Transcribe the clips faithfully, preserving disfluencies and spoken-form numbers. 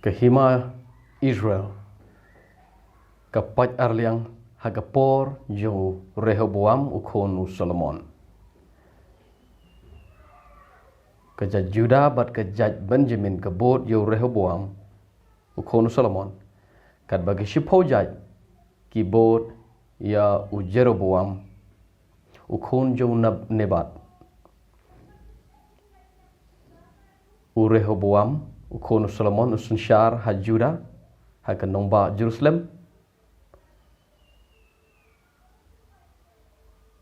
Ka hima Israel ka pait arliang ha ka por jong u Rehoboam u khun u Solomon. Ka jait Judah bad ka jait Benjamin ka bud ïa u Rehoboam u khun u Solomon. Katba ki shiphew jait ki bud ïa u Jeroboam u khun jong u Nab-, Nebat. U Rehoboam u khun u Solomon u synshar ha Judah, ha ka nongbah Jerusalem.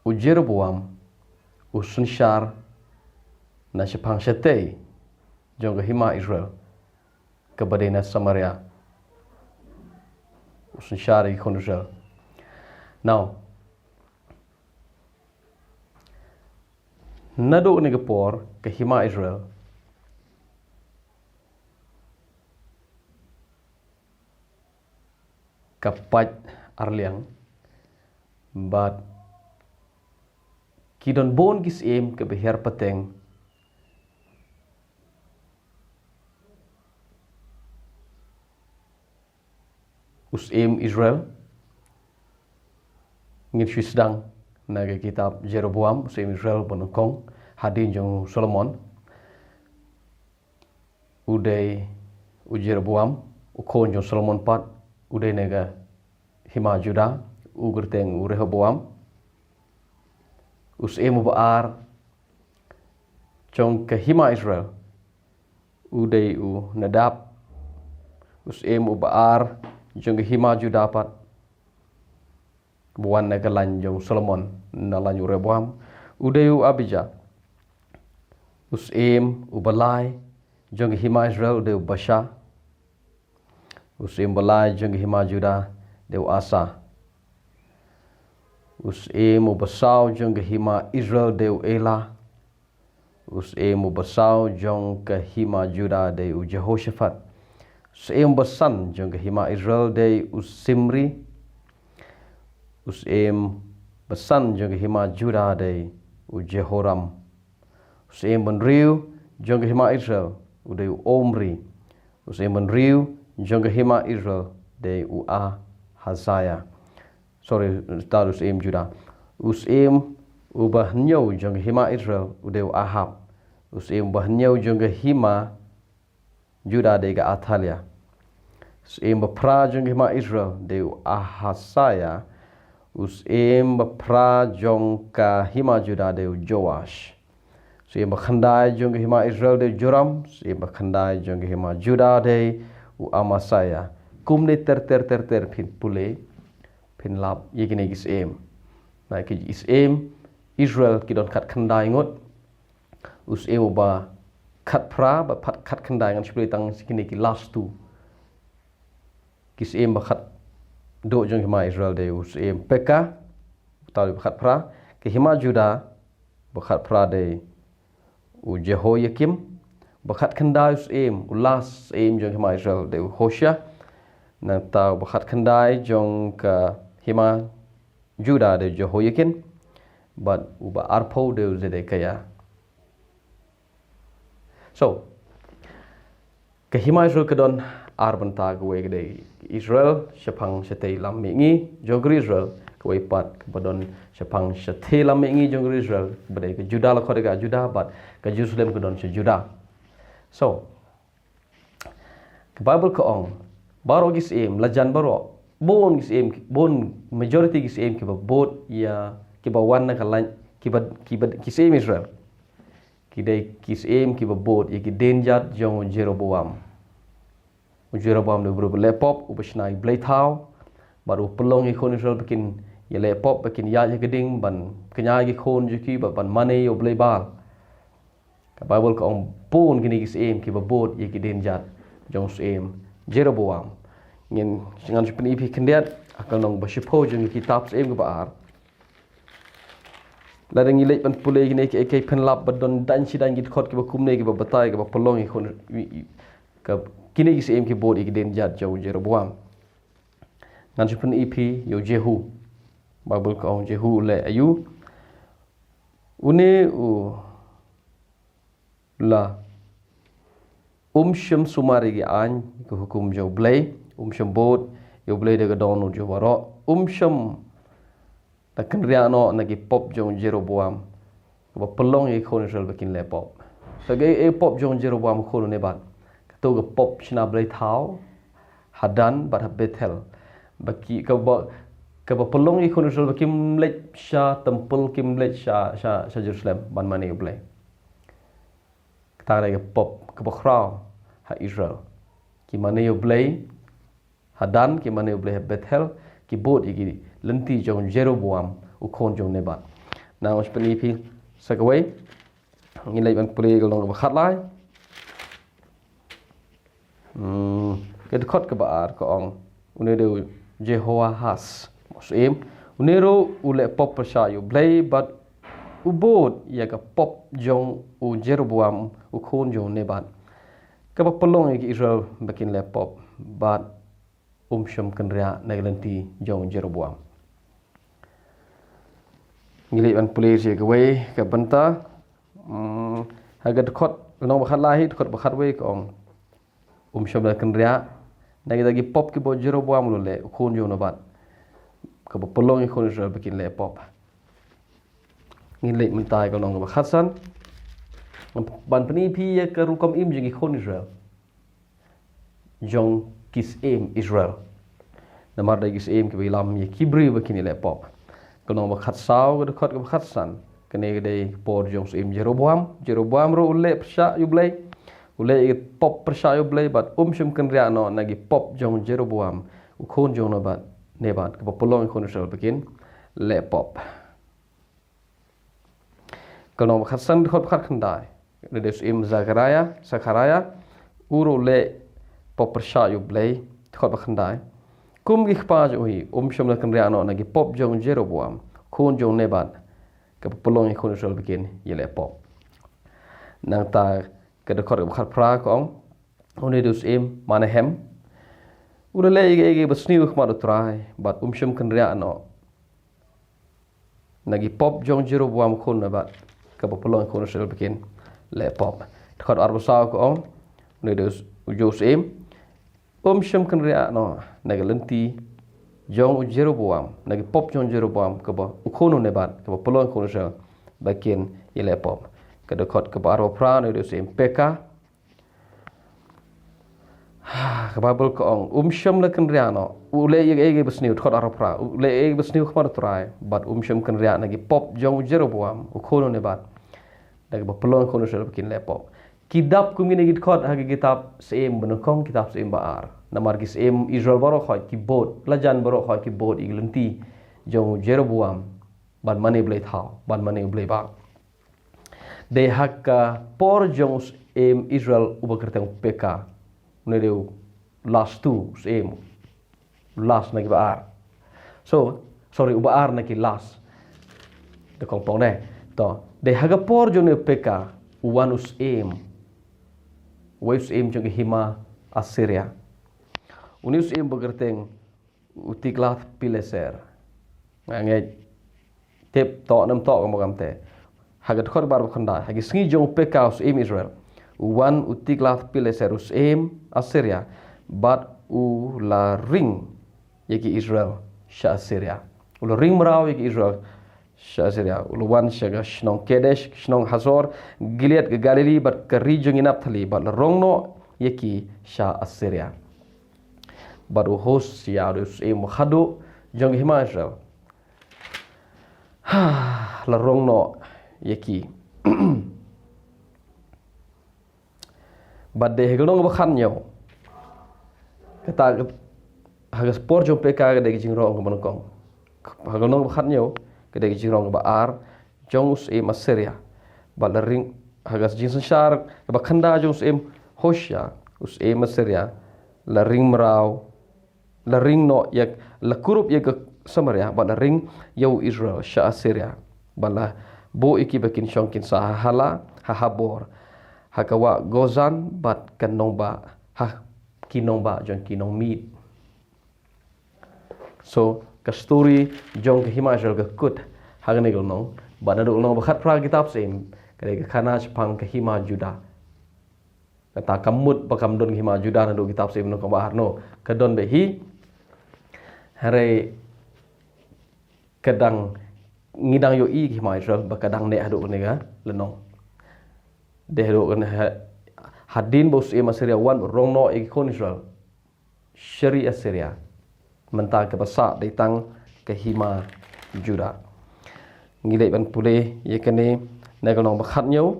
U Jeroboam u synshar na shaphang shatei jong ka hima Israel, kaba dei na Samaria. U synshar ïa ki khun Israel. Now, naduh kane ka por ka hima Israel ka pait arliang bad ki don bun ki syiem kiba hiar pateng. U syiem Israel, ngin shu sdang na ka kitab Jeroboam, u syiem Israel ba nyngkong hadien jong u Solomon. U dei u Jeroboam u khun jong u Solomon pat, u dei na ka hima Judah, u kyrteng u Rehoboam. U syiem uba ar jong ka hima Israel u dei u Nadab. U syiem uba ar jong ka hima Judah pat, ba wan na ka lain jong u Solomon, na lain u Rehoboam, u dei u Abijah. U syiem uba lai jong ka hima Israel u dei u Baasha. U syiem uba lai jong ka hima Judah u dei u Asa. U syiem uba saw jong ka hima Israel u dei u Ela. U syiem uba saw jong ka hima Judah u dei u Jehoshaphat. U syiem uba san jong ka hima Israel u dei u Simri. U syiem uba san jong ka hima Judah u dei u Jehoram. U syiem ba hynriew jong ka hima Israel u dei u Omri. U syiem ba hynriew jong ka hima Israel u dei u Ahazaya. Sorry, uta u syiem Judah. U syiem uba hynñiew jong ka hima Israel u dei u Ahab. U syiem uba hynñiew jong ka hima Judah u dei u Athalia. U syiem ba phra jong ka hima Israel u dei u Ahazaya. U syiem ba phra jong ka hima Judah u dei u Joash. U syiem ba khyndai jong ka hima Israel u dei u Joram. U syiem ba khyndai jong ka hima Judah u dei u Amasaya. Kumne ter ter ter ter phin pule, phin lap ïa kine ki syiem. Na ki syiem Israel ki don khatkhyndai ngut. U syiem uba khatphra bad khatkhyndai, ngan shu pule tang ïa kine ki last two. Ki syiem ba khatduh jong ka hima Israel u dei u syiem Pekah, uta u dei ba khatphra. Ka hima Judah, ba khatphra u dei u Jehoiakim. Ba khatkhyndai u syiem, u last syiem jong ka hima Israel u dei u Hoshea. Nangta uba khatkhyndai jong ka hima Judah u dei u Jehoiakin. Bad uba arphew u dei u Zedekiah. So, ka hima Israel ka don ar bynta, kawei ka dei Israel shaphang shatei lam mihngi jong ka ri Israel, kawei pat kaba don shaphang shatei lam mihngi jong ka ri Israel, ba dei ka Judah, la khot ïa ka Judah, bad ka Jerusalem ka don sha Judah. So, ka Bible ka ong, baroh ki syiem, la jan baroh, bun ki syiem, bun, majority ki syiem kiba bud ïa, kiba wan na ka lain, kiba, kiba, ki syiem Israel. Ki dei ki syiem kiba bud ïa ki dienjat jong u Jeroboam. U Jeroboam u dei u briew uba leh pop, uba shna ïa ki blei thaw, bad u pynlong ïa ki khun Israel ba kin ïaleh pop, ba kin ïaid ha ka ding, ban kñia ïa ki khun jong ki, bad ban mane ïa u blei Baal. Ka Bible ka ong bun kine ki syiem kiba bud ïa ki dienjat jong u syiem Jeroboam. Ngin, ngan shu pyni ïa phi khyndiat, ha ka lynnong ba shiphew jong ka kitab Syiem kaba ar. Lada ngi leit ban pule kine ki, ki pynlap ba don dang shi dang ki dkhot kiba kumne kiba batai, kiba pynlong ïa ki khun, ka, kine ki syiem ki bud ïa ki dienjat jong u Jeroboam. Ngan shu pyni ïa phi ïa u Jehu. Bible ka ong Jehu u leh aïu? Une u la Um shym sumar ïa ki aiñ, ki hukum jong U Blei, um shym bud ïa U Blei da ka dohnud jong baroh, um shym da kynriah noh na ki pop jong Jeroboam, kaba pynlong ïa ki khun Israel ba kin leh pop. Sa ka, eh, pop jong Jeroboam khun u Nebat, kato ka pop shna blei thaw ha Dan bad ha Bethel, ba ki, kaba, kaba pynlong ïa ki khun Israel ba kim leit sha temple, kim leit sha, sha, sha Jerusalem ban mane U Blei. Kata ka dei ka pop kaba khraw ha Israel. Ki mane U Blei ha Dan, ki mane U Blei ha Bethel, ki bud ïa ki lynti jong Jeroboam u khun jong Nebat. Nang shu pyni phi sa kawei, ngin leit ban pule ka lynnong kaba khatlai. Hmm, ka dkhot kaba ar ka ong, une u dei u Jehoahaz, u syiem, une ruh u leh pop pyrshah ïa U Blei bad u bud ïa ka pop jong u Jeroboam u khun jong u Nebat, kaba pynlong ïa ki Israel ba kin leh pop, bad um shym kynriah na ka lynti jong u Jeroboam. Ngi leit ban pule sa kawei ka bynta. Hmm, ha ka dkhot, lynnong ba khatlai, dkhot ba khatwei ka ong, um shym la kynriah na kita ki pop kiba u Jeroboam u la leh, u khun jong u Nebat, kaba pynlong ïa ki khun Israel ba kin leh pop. Ngin leit mynta ïa ka lynnong kaba khatsan, ban pyni phi ïa ka rukom im jong ki khun Israel, jong ki syiem Israel. Namar dei ki syiem kiba ïalam ïa ki briew ba kin ïaleh pop. Ka lynnong ba khatsaw, ka dkhot kaba khatsan. Kane ka dei ka por jong u syiem Jeroboam. Jeroboam ruh u leh pyrshah ïa U Blei, u leh ïa ki pop pyrshah ïa U Blei, bad um shym kynriah noh na ki pop jong Jeroboam u khun jong u Nebat, Nebat, kaba pynlong ïa ki khun Israel ba kin leh pop. Ka lynnong ba khatsan, dkhot ba khatkhyndai. Une u dei u syiem Zechariah, Zechariah, u ruh u leh pop pyrshah ïa U Blei, dkhot ba khyndai. Kum ki kpa jong u hi, um shym la kynriah noh na ki pop jong Jeroboam khun jong Nebat, kaba pynlong ïa ki khun Israel ba kin ïaleh pop. Nangta ka dkhot kaba khatphra ka ong, une u dei u syiem Menahem, u la leh ïa kaei kaei ba sniew ha khmat U Trai, bad um shym kynriah noh na ki pop jong Jeroboam khun Nebat, kaba pynlong ïa ki khun Israel ba kin leh pop. Dkhot arphew saw ka ong, une u dei u syiem, um shym kynriah noh na ka lynti jong u Jeroboam, na ki pop jong Jeroboam, kaba u khun u Nebat, kaba pynlong ïa ki khun Israel ba kin ïaleh pop. Ka dkhot kaba arphew phra, une u dei u syiem Pekah, ka Baibl ka ong, um shym la kynriah noh. U leh ïa kaei kaei ba sniew, dkhot arphew phra, u leh ïa kaei kaei ba sniew ha khmat U Trai, bad um shym kynriah na ki pop jong u Jeroboam u khun u Nebat, da kaba pynlong ïa ki khun Israel ba kin leh pop. Ki dap kum kine ki dkhot ha ka kitab Syiem Banyngkong, kitab Syiem ba ar. Namar ki syiem Israel baroh khoit ki bud, la jan baroh khoit ki bud ïa ki lynti jong u Jeroboam ban mane blei thaw, ban mane u blei bah. Dei ha ka por jong u syiem Israel uba kyrteng Pekah. Une u dei u last, u syiem u last na ki ba ar. So, sorry, uba ar na ki last. Dei kong pong ne. To, dei ha ka por jong une u Pekah, u wan u syiem, uwei u syiem jong ka hima Assyria. Une u syiem uba kyrteng u Tiglath-Pileser. Nga ngeit tip to nam to ka mo kamte. Ha ka dkhot ba arphew khyndai, ha ki sngi jong u Pekah u syiem Israel, u wan u Tiglath-Pileser u syiem Assyria, bad u la ring ïa ki Israel sha Assyria. U la ring mraw ïa ki Israel sha Assyria. U la wan sha ka shnong Kedesh, shnong Hazor Gilead, ka Galilee, bad ka ri jong ki Naphtali, bad la rong noh ïa ki sha Assyria. Bad u Hosia, u syiem uba khatduh jong ka hima Israel, ha, la rong noh ïa ki. Bad dei ha ka lynnong ba khathynñiew, kata ka, ha ka por jong u Pekah ka dei ka jingrong kaba nyngkong. Ha ka lynnong ba khathynñiew ka dei ka jingrong kaba ar jong u syiem Assyria. Bad la ring, ha ka jingsynshar kaba khyndai jong u syiem Hosia, u syiem Assyria la ring mraw, la ring noh ïa, la kurup ïa ka Samaria, bad la ring ïa u Israel sha Assyria, bad la buh ïa ki ba kin shong kin sah ha Hala, ha Habor, ha ka wah Gozan, bad ka nongbah, ha ki nongbah jong ki nongmiet. So ka story jong ka hima Israel ka kut ha kane ka lynnong. Bad naduh lynnong ba khatphra kitab Syiem, ka dei ka khana shaphang ka hima Judah. Kata kam mut ba kam don ka hima Judah naduh kitab Syiem Nongkong Bahar, no. Ka don bha hi. Hynrei ka dang, ngi dang ïohi ka hima Israel ba ka dang neh haduh kane ka lynnong. Dei haduh kane ha-, hadien ba u syiem Assyria wan rong noh ïa ki khun Israel sha ri Assyria. Mynta kaba sah dei tang ka hima Judah. Ngi leit ban pule ïa kane na ka lynnong ba khathynñiew.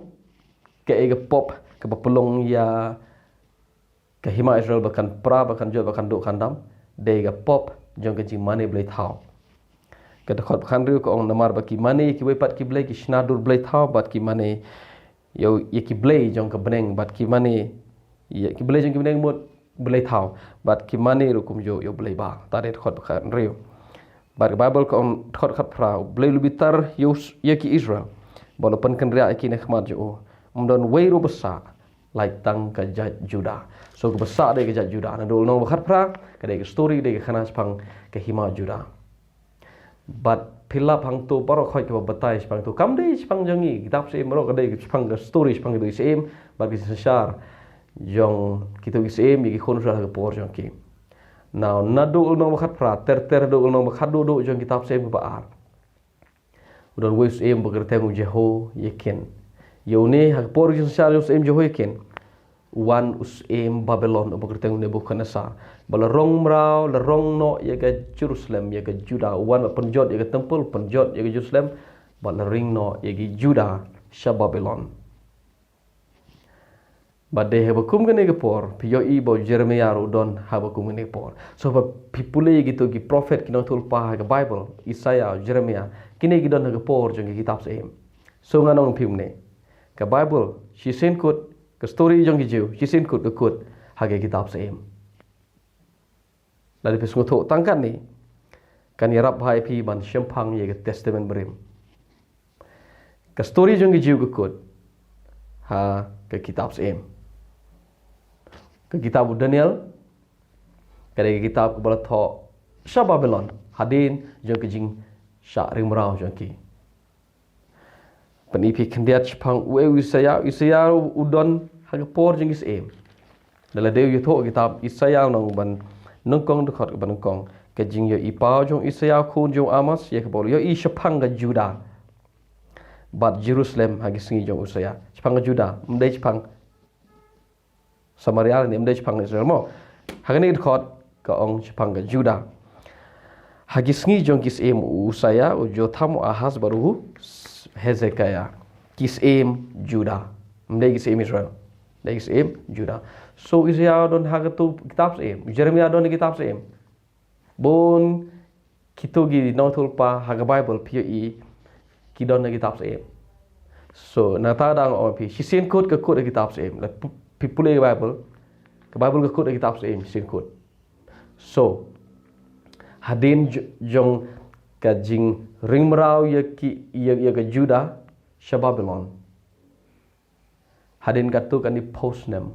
Kaei ka pop kaba pynlong ïa ka hima Israel ba kan pra, ba kan jot, ba kan duh kan dam? Dei ka pop jong ka jingmane blei thaw. Ka dkhot ba khathynriew ka ong, namar ba ki mane ïa kiwei pat ki blei, ki shna dur blei thaw, bad ki mane ïa, ïa ki blei jong ka bneng, bad ki mane ïa ki blei jong ki bneng mut blei thaw, bad ki mane ruh kumjuh ïa u blei Baal. Kata dei dkhot ba khathynriew. Bad ka Baibl ka ong, dkhot khatphra, u Blei u la bitar ïa u s-, ïa ki Israel, bad u la pynkynriah ïa ki na khmat jong u. Ym don uwei ruh ba sah, lait tang ka jait Judah. So kaba sah dei ka jait Judah. Naduh lynnong ba khatphra, ka dei ka story, dei ka khana shaphang ka hima Judah. Bad phi lap hangto baroh khoit kaba batai shaphang to. Kam dei shaphang jong ngi, kitab Syiem baroh ka dei shaphang ka story shaphang kito ki syiem bad ki synshar jong kito ki syiem ïa ki khun Israel ha ka por jong ki. Now, naduh lynnong ba khatphra ter ter haduh lynnong ba khatduh duh jong kitab Syiem kaba ar, u don uwei u syiem ba kyrteng u Jehoiakin. Ïa une ha ka por ki synshar jong u syiem Jehoiakin, u wan u syiem Babilon uba kyrteng u Nebukhadnessar, ba la rong mraw, la rong noh ïa ka Jerusalem, ïa ka Judah. U wan ba pynjot ïa ka temple, pynjot ïa ka Jerusalem, ba la ring noh ïa ki Judah sha Babilon. Bad dei haba kum kane ka por phi ïohi ba u Jeremiah ruh u don haba kum kane ka por. So ba phi pule ïa kito ki prophet, ki nongïathuhlypa ha ka Baibl, Isaiah, Jeremiah, kine ki don ha ka por jong ki kitab Syiem. So ngan ong ïa phi kumne, ka Baibl shisien kut, ka story jong ki Jiw shisien kut ka kut ha ka kitab Syiem. Lada phi sngewthuh tang katne, kan ïarap bha ïa phi ban shemphang ïa ka Testament Barim. Ka story jong ki Jiw ka kut ha ka kitab Syiem. Ka kitab u Daniel ka dei ka kitab kaba la thoh sha Babilon hadien jong ka jingshah ring mraw jong ki. Pyni phi khyndiat shaphang uei u Isaiah. U Isaiah u don ha ka por jong ki syiem. Da lade u ïathuh kitab Isaiah lynnong ba nyngkong, dkhot kaba nyngkong, ka jingïohi paw jong u Isaiah khun jong u Amoz ïa kaba u la ïohi shaphang ka Judah bad Jerusalem ha ki sngi jong u Isaiah. Shaphang ka Judah, ym dei shaphang Samaria ne, ym dei shaphang Israel mo. Ha kane ka dkhot ka ong shaphang ka Judah. Ha ki sngi jong ki syiem u Usaïah, u Jotham, u Ahaz bad u Hezekiah. Ki syiem Judah. Ym dei ki syiem Israel. Dei ki syiem Judah. So Isaiah don ha kato kitab Syiem, Jeremiah don ha kitab Syiem. Bun kito ki nongïathuhlypa ha ka Baibl phi ïohi ki don ha kitab Syiem. So nangta dang ong phi shisien kut ka kut ha kitab Syiem. La pu-, phi pule ka Baibl, ka Baibl ka kut ha kitab Syiem shisien kut. So hadien j-, jong ka jingring mraw ïa ki, ïa, ïa ka Judah sha Babilon, hadien kato kan dei phew snem.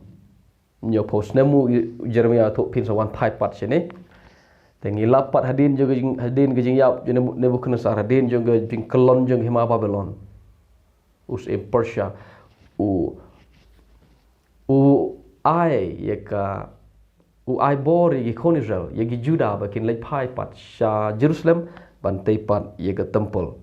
Hynñiew phew snem u Jeremiah u thoh phin sa wan thait pat shane. Te ngi lap pat hadien jong ka jing, hadien ka jingïap jong Nebu-, Nebuchadnezzar, hadien jong ka jingkyllon jong ka hima Babilon. U Syiem Persia u, u ai ïa ka, u ai bor ïa ki khun Israel, ïa ki Judah ba kin leit phai pat sha Jerusalem ban tei pat ïa ka temple.